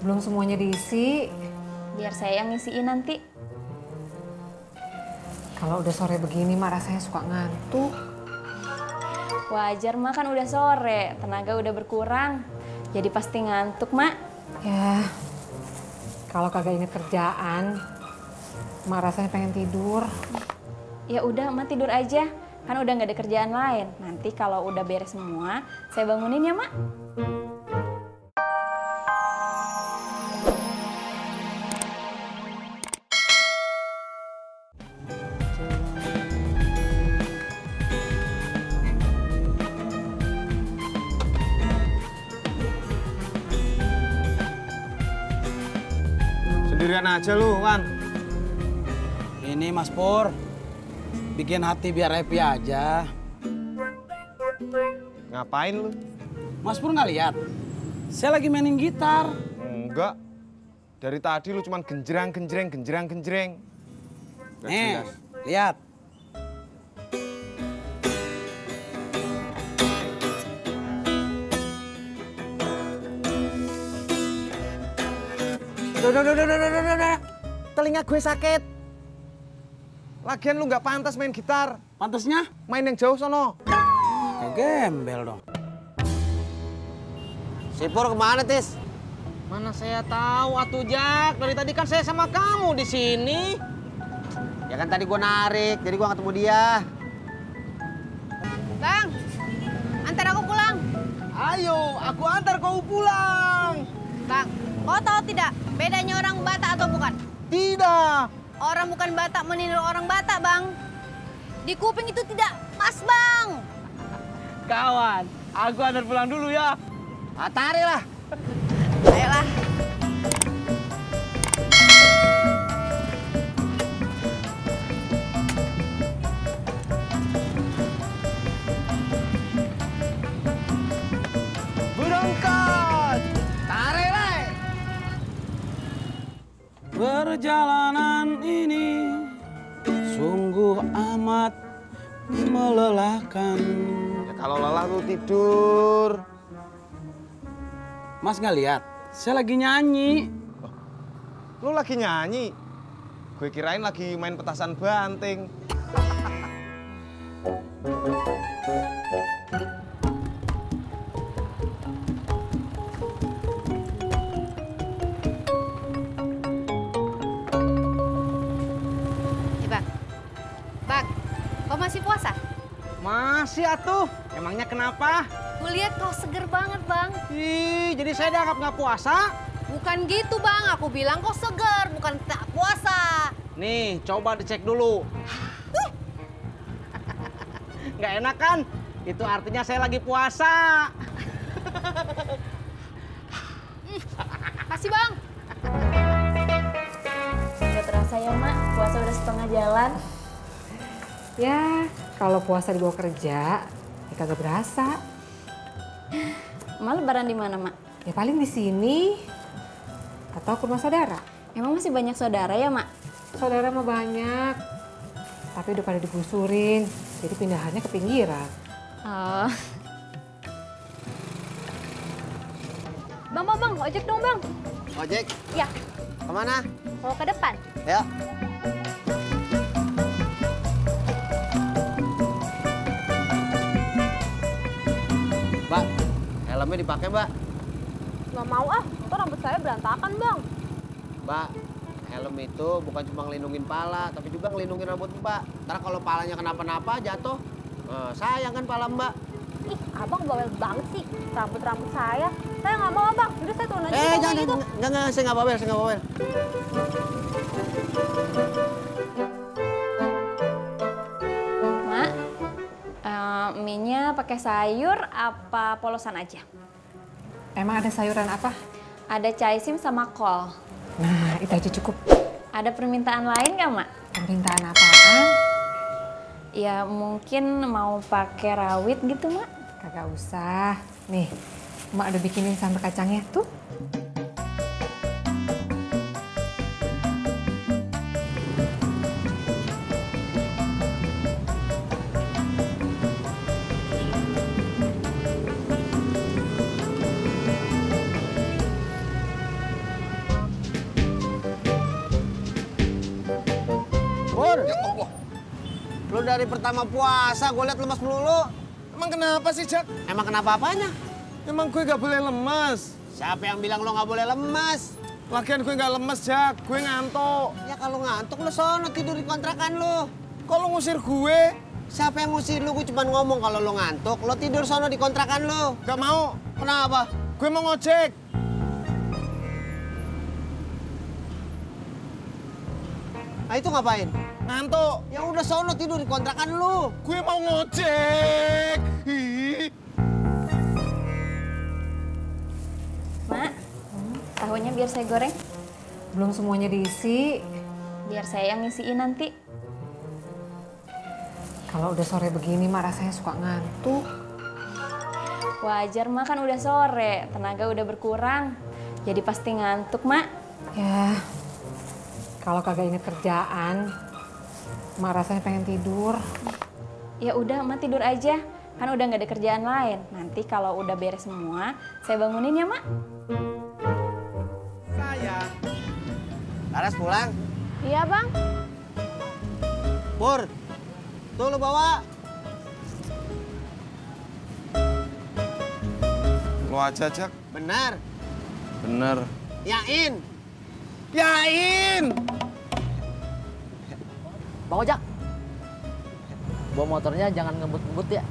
Belum semuanya diisi. Biar saya yang ngisiin nanti. Kalau udah sore begini mak rasanya suka ngantuk. Wajar mak, kan udah sore, tenaga udah berkurang. Jadi pasti ngantuk mak. Ya, kalau kagak inget kerjaan, mak rasanya pengen tidur. Ya udah mak tidur aja, kan udah nggak ada kerjaan lain. Nanti kalau udah beres semua, saya bangunin ya mak. Sendirian aja lu, Wan. Ini Mas Pur, bikin hati biar happy aja. Ngapain lu? Mas Pur nggak lihat? Saya lagi mainin gitar. Enggak. Dari tadi lu cuman genjreng. Nggak Nih, jelas. lihat. Udah. Telinga gue sakit. Lagian lu nggak pantas main gitar. Pantasnya Main yang jauh sono. kayak gembel dong. Si Pur kemana, Tis? Mana saya tahu atuh Jak, dari tadi kan saya sama kamu di sini. Ya kan tadi gua narik, jadi gua ketemu dia. Bang, antar aku pulang. Ayo, aku antar kau pulang. Bang, kau tahu tidak bedanya orang Batak atau bukan? Tidak. Orang bukan Batak meniru orang Batak, Bang. Di kuping itu tidak pas, Bang. Kawan, aku antar pulang dulu ya. Tarik lah. Ayolah. Berangkat. Tarik lah. Perjalanan ini sungguh amat melelahkan. Ya kalau lelah lu tidur. Mas nggak lihat? Saya lagi nyanyi. Lu lagi nyanyi. Gue kirain lagi main petasan banting. Bang. Bang, kau masih puasa? Masih atuh. Emangnya kenapa? Kulihat kau seger banget, Bang. Ih, jadi saya dianggap nggak puasa? Bukan gitu, Bang. Aku bilang kau seger, bukan tak puasa. Nih, coba dicek dulu. Nggak enak kan? Itu artinya saya lagi puasa. Kasih, Bang. Nggak terasa ya mak, puasa udah setengah jalan. Ya, kalau puasa dibawa kerja, ya kagak berasa. Emak lebaran di mana mak? Ya paling di sini atau ke rumah saudara. Emang masih banyak saudara ya mak? Saudara mah banyak, tapi udah pada digusurin, jadi pindahannya ke pinggiran. Oh. Bang, ojek dong, Bang. Ojek, Ya, kemana? mau ke depan. Ya. Mbak, helmnya dipakai, Mbak. Nggak mau ah, itu rambut saya berantakan, Bang. Mbak, helm itu bukan cuma ngelindungin pala, tapi juga ngelindungin rambut Mbak. Ntar kalau palanya kenapa-napa jatuh, sayang kan pala Mbak. Ih, abang bawel banget sih. Rambut-rambut saya. Saya nggak mau, Abang. Udah saya turun aja. Jangan, enggak, saya nggak bawel. Mak, mie-nya pakai sayur apa polosan aja? Emang ada sayuran apa? Ada caisim sama kol. Nah, itu aja cukup. Ada permintaan lain nggak mak? Permintaan apaan? Ya mungkin mau pakai rawit gitu mak. Kagak usah. Nih, Mak udah bikinin sambal kacangnya tuh. dari pertama puasa gue liat lemas melulu. Emang kenapa sih, Jak? Emang kenapa apanya? Emang gue nggak boleh lemes. Siapa yang bilang lo nggak boleh lemas? Lagian gue nggak lemes, Jak. Gue ngantuk. Ya kalau ngantuk lo sono tidur di kontrakan lo. Kalau ngusir gue, Siapa yang ngusir lu? Gue cuma ngomong kalau lo ngantuk, lo tidur sono di kontrakan lo. nggak mau. Kenapa? Gue mau ngojek. Nah itu ngapain? Ngantuk. Ya udah sono tidur di kontrakan lu. Gue mau ngojek. Ih. Mak, tahunya biar saya goreng. Belum semuanya diisi. Biar saya yang ngisiin nanti. Kalau udah sore begini, Mak rasanya suka ngantuk. Wajar, Mak, kan udah sore. Tenaga udah berkurang. Jadi pasti ngantuk, Mak. Ya, kalau kagak inget kerjaan, Mak rasanya pengen tidur. Ya udah, Mak tidur aja. Kan udah nggak ada kerjaan lain. Nanti kalau udah beres semua, saya bangunin ya, Mak. Sayang. Laras pulang. Iya, Bang. Pur. Tuh lu bawa. Lo aja, Jak. Benar. Bener. Yain. Yain! Bang Ojak, bawa motornya jangan ngebut-ngebut ya.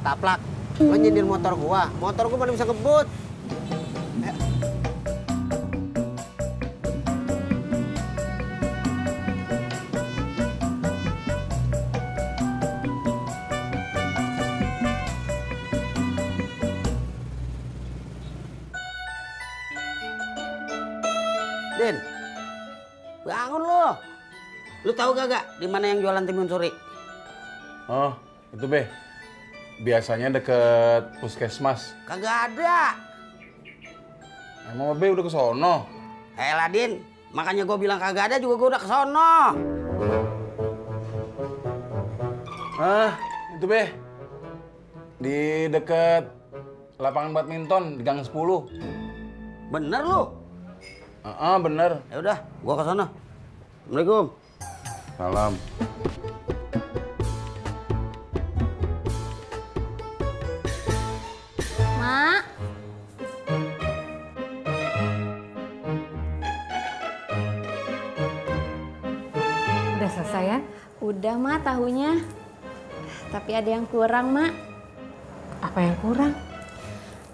Taplak. Lo nyindir motor gua. Motor gua mana bisa ngebut. Din, bangun lo. Lu tahu kagak di mana yang jualan timun suri? Oh, itu Be. Biasanya deket puskesmas. Kagak ada. Emang Be udah ke sono? Din, makanya gue bilang kagak ada juga gue udah ke sono. Itu Be. Di deket lapangan badminton di Gang 10. Bener lu? Bener. Ya udah, gua ke sana. Assalamualaikum. Salam. Mak. Udah selesai ya? Udah, Mak, tahunya. Tapi ada yang kurang, Mak. Apa yang kurang?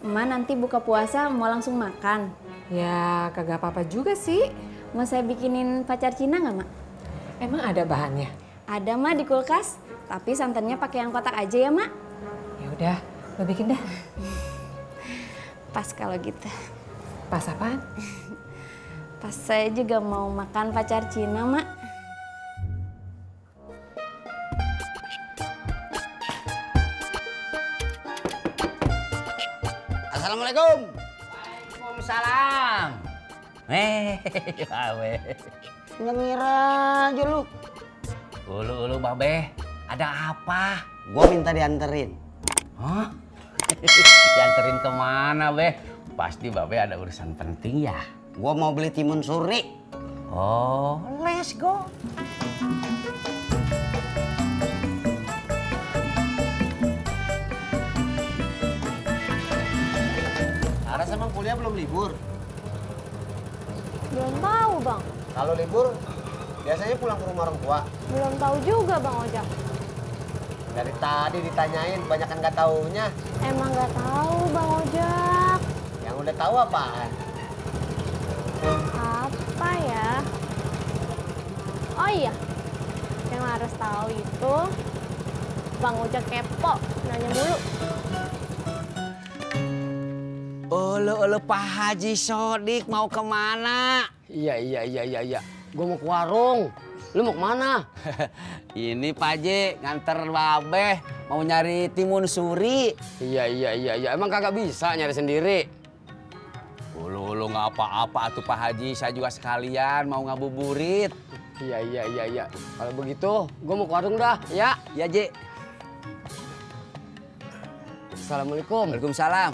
Emak nanti buka puasa mau langsung makan. Ya kagak apa-apa juga sih. Mau saya bikinin pacar Cina nggak, Mak? Emang ada bahannya? Ada, Mak, di kulkas. Tapi santannya pakai yang kotak aja ya, Mak. Ya udah, lo bikin dah. Pas kalau gitu. Pas apaan? Pas saya juga mau makan pacar Cina, Mak. Assalamualaikum. Waalaikumsalam. Babe. Ngira aja lu. Ulu Babe, ada apa? Gua minta dianterin. Hah? Dianterin kemana, Be? Pasti Babe ada urusan penting ya? Gua mau beli timun suri. Oh, let's go. Laras emang kuliah belum libur? Belum tahu, Bang. Kalau libur, biasanya pulang ke rumah orang tua. Belum tahu juga, Bang Ojak. Dari tadi ditanyain, banyak kan nggak taunya. Emang nggak tahu, Bang Ojak. Yang udah tahu apaan? Apa ya? Oh iya, yang harus tahu itu Bang Ojak kepo, nanya mulu. Ulu Pak Haji Sodik mau kemana? Iya. Gue mau ke warung. Lu mau kemana? Ini Pak Haji nganter Babe mau nyari timun suri. Iya. Emang kagak bisa nyari sendiri? Ulu nggak apa-apa tuh Pak Haji, saya juga sekalian mau ngabuburit. Iya. Kalau begitu, gue mau ke warung dah, ya? Ya, Ji. Assalamualaikum. Waalaikumsalam.